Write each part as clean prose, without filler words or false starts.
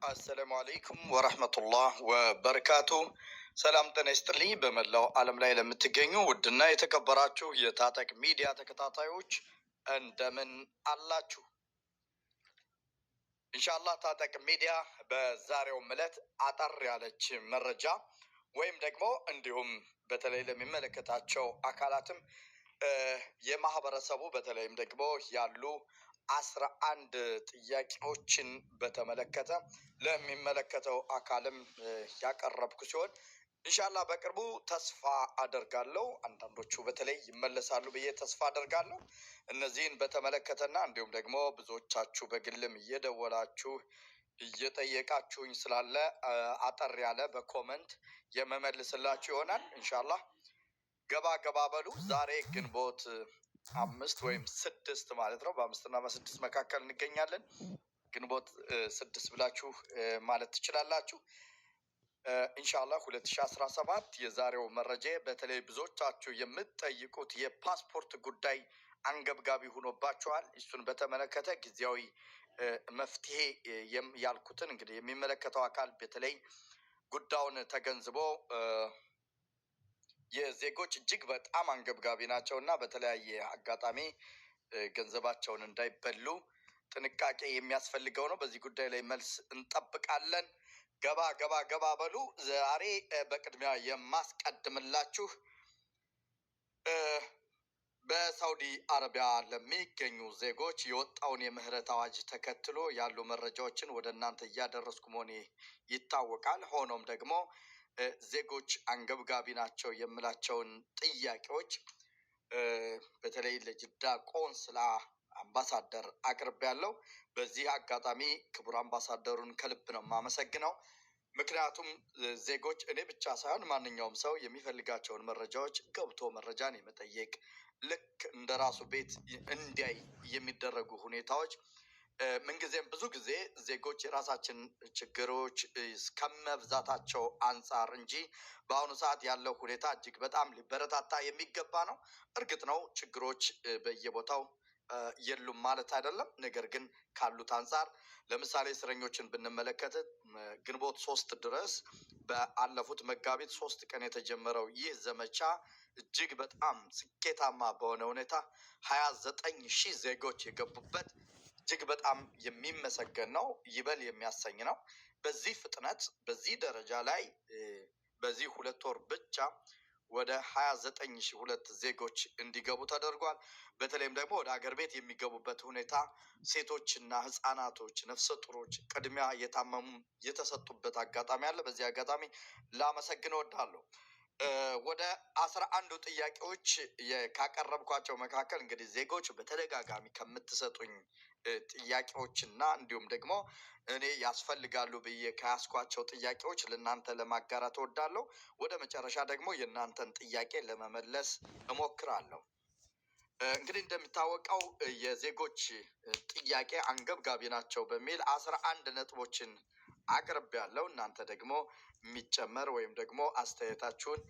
አሰላሙ አለይኩም ወረህመቱላህ ወበረካቱ። ሰላም ጤና ይስጥልኝ። በመላው ዓለም ላይ ለምትገኙ ውድና የተከበራችሁ የታጠቅ ሚዲያ ተከታታዮች እንደምን አላችሁ? ኢንሻአላህ ታጠቅ ሚዲያ በዛሬው ዕለት አጠር ያለች መረጃ ወይም ደግሞ እንዲሁም በተለይ ለሚመለከታቸው አካላትም የማህበረሰቡ በተለይም ደግሞ ያሉ 11 ጥያቄዎችን በተመለከተ ለሚመለከተው አካልም ያቀረብኩ ሲሆን ኢንሻአላህ በቅርቡ ተስፋ አደርጋለሁ አንዳንዶቹ በተለይ ይመለሳሉ ብዬ ተስፋ አደርጋለሁ። እነዚህን በተመለከተና እንዲሁም ደግሞ ብዙዎቻችሁ በግልም እየደወላችሁ እየጠየቃችሁኝ ስላለ አጠር ያለ በ comment የመመልስላችሁ ይሆናል። ኢንሻአላህ ገባ ገባ በሉ። ዛሬ ግንቦት 5 ወይም 6 ማለት ነው። በ5ና በ6 መካከል እንገኛለን። ግንቦት 6 ብላችሁ ማለት ትችላላችሁ። ኢንሻአላህ 2017 የዛሬው መረጃ በተለይ ብዙዎቻችሁ የምትጠይቁት የፓስፖርት ጉዳይ አንገብጋቢ ሆኖባችኋል። እሱን በተመለከተ ጊዜያዊ መፍትሄ ያልኩትን እንግዲህ የሚመለከተው አካል በተለይ ጉዳዩን ተገንዝቦ የዜጎች እጅግ በጣም አንገብጋቢ ናቸው እና በተለያየ አጋጣሚ ገንዘባቸውን እንዳይበሉ ጥንቃቄ የሚያስፈልገው ነው። በዚህ ጉዳይ ላይ መልስ እንጠብቃለን። ገባ ገባ ገባ በሉ። ዛሬ በቅድሚያ የማስቀድምላችሁ በሳውዲ አረቢያ ለሚገኙ ዜጎች የወጣውን የምህረት አዋጅ ተከትሎ ያሉ መረጃዎችን ወደ እናንተ እያደረስኩ መሆኔ ይታወቃል። ሆኖም ደግሞ ዜጎች አንገብጋቢ ናቸው የምላቸውን ጥያቄዎች በተለይ ለጅዳ ቆንስላ አምባሳደር አቅርቤያለሁ። በዚህ አጋጣሚ ክቡር አምባሳደሩን ከልብ ነው የማመሰግነው። ምክንያቱም ዜጎች እኔ ብቻ ሳይሆን ማንኛውም ሰው የሚፈልጋቸውን መረጃዎች ገብቶ መረጃን የመጠየቅ ልክ እንደ ራሱ ቤት እንዲያይ የሚደረጉ ሁኔታዎች ምንጊዜም ብዙ ጊዜ ዜጎች የራሳችን ችግሮች እስከመብዛታቸው አንጻር እንጂ በአሁኑ ሰዓት ያለው ሁኔታ እጅግ በጣም ሊበረታታ የሚገባ ነው። እርግጥ ነው ችግሮች በየቦታው የሉም ማለት አይደለም። ነገር ግን ካሉት አንጻር ለምሳሌ እስረኞችን ብንመለከት ግንቦት 3 ድረስ በአለፉት መጋቢት 3 ቀን የተጀመረው ይህ ዘመቻ እጅግ በጣም ስኬታማ በሆነ ሁኔታ 29,000 ዜጎች የገቡበት እጅግ በጣም የሚመሰገን ነው፣ ይበል የሚያሰኝ ነው። በዚህ ፍጥነት በዚህ ደረጃ ላይ በዚህ 2 ወር ብቻ ወደ 29,002 ዜጎች እንዲገቡ ተደርጓል። በተለይም ደግሞ ወደ ሀገር ቤት የሚገቡበት ሁኔታ ሴቶችና ህፃናቶች፣ ነፍሰ ጡሮች ቅድሚያ የታመሙ የተሰጡበት አጋጣሚ አለ። በዚህ አጋጣሚ ላመሰግን እወዳለሁ። ወደ 11ዱ ጥያቄዎች ካቀረብኳቸው መካከል እንግዲህ ዜጎች በተደጋጋሚ ከምትሰጡኝ ጥያቄዎችና እንዲሁም ደግሞ እኔ ያስፈልጋሉ ብዬ ከያዝኳቸው ጥያቄዎች ለእናንተ ለማጋራት እወዳለሁ። ወደ መጨረሻ ደግሞ የእናንተን ጥያቄ ለመመለስ እሞክራለሁ። እንግዲህ እንደሚታወቀው የዜጎች ጥያቄ አንገብጋቢ ናቸው በሚል 11 ነጥቦችን አቅርቤያለሁ። እናንተ ደግሞ የሚጨመር ወይም ደግሞ አስተያየታችሁን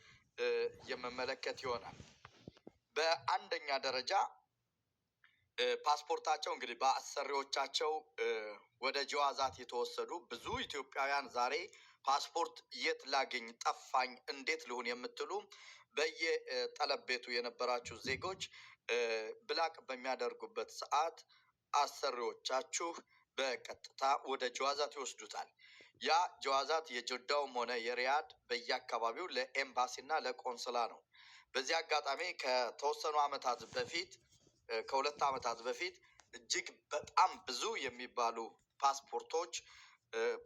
የምመለከት ይሆናል። በአንደኛ ደረጃ ፓስፖርታቸው እንግዲህ በአሰሪዎቻቸው ወደ ጀዋዛት የተወሰዱ ብዙ ኢትዮጵያውያን ዛሬ ፓስፖርት የት ላገኝ ጠፋኝ፣ እንዴት ልሁን የምትሉ በየጠለብ ቤቱ የነበራችሁ ዜጎች ብላክ በሚያደርጉበት ሰዓት አሰሪዎቻችሁ በቀጥታ ወደ ጀዋዛት ይወስዱታል። ያ ጀዋዛት የጅዳውም ሆነ የሪያድ በየአካባቢው ለኤምባሲና ለቆንስላ ነው። በዚህ አጋጣሚ ከተወሰኑ ዓመታት በፊት ከ2 ዓመታት በፊት እጅግ በጣም ብዙ የሚባሉ ፓስፖርቶች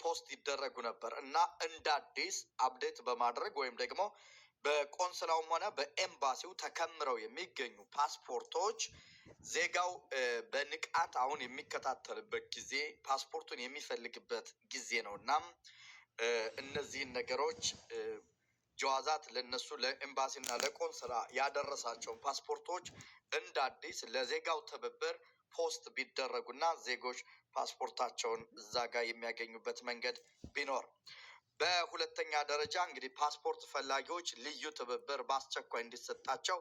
post ይደረጉ ነበር እና እንደ አዲስ update በማድረግ ወይም ደግሞ በቆንስላውም ሆነ በኤምባሲው ተከምረው የሚገኙ ፓስፖርቶች ዜጋው በንቃት አሁን የሚከታተልበት ጊዜ ፓስፖርቱን የሚፈልግበት ጊዜ ነው። እናም እነዚህን ነገሮች ጀዋዛት ለነሱ ለኤምባሲና ለቆንስላ ያደረሳቸውን ፓስፖርቶች እንደ አዲስ ለዜጋው ትብብር post ቢደረጉና ዜጎች ፓስፖርታቸውን እዛ ጋር የሚያገኙበት መንገድ ቢኖር። በሁለተኛ ደረጃ እንግዲህ ፓስፖርት ፈላጊዎች ልዩ ትብብር በአስቸኳይ እንዲሰጣቸው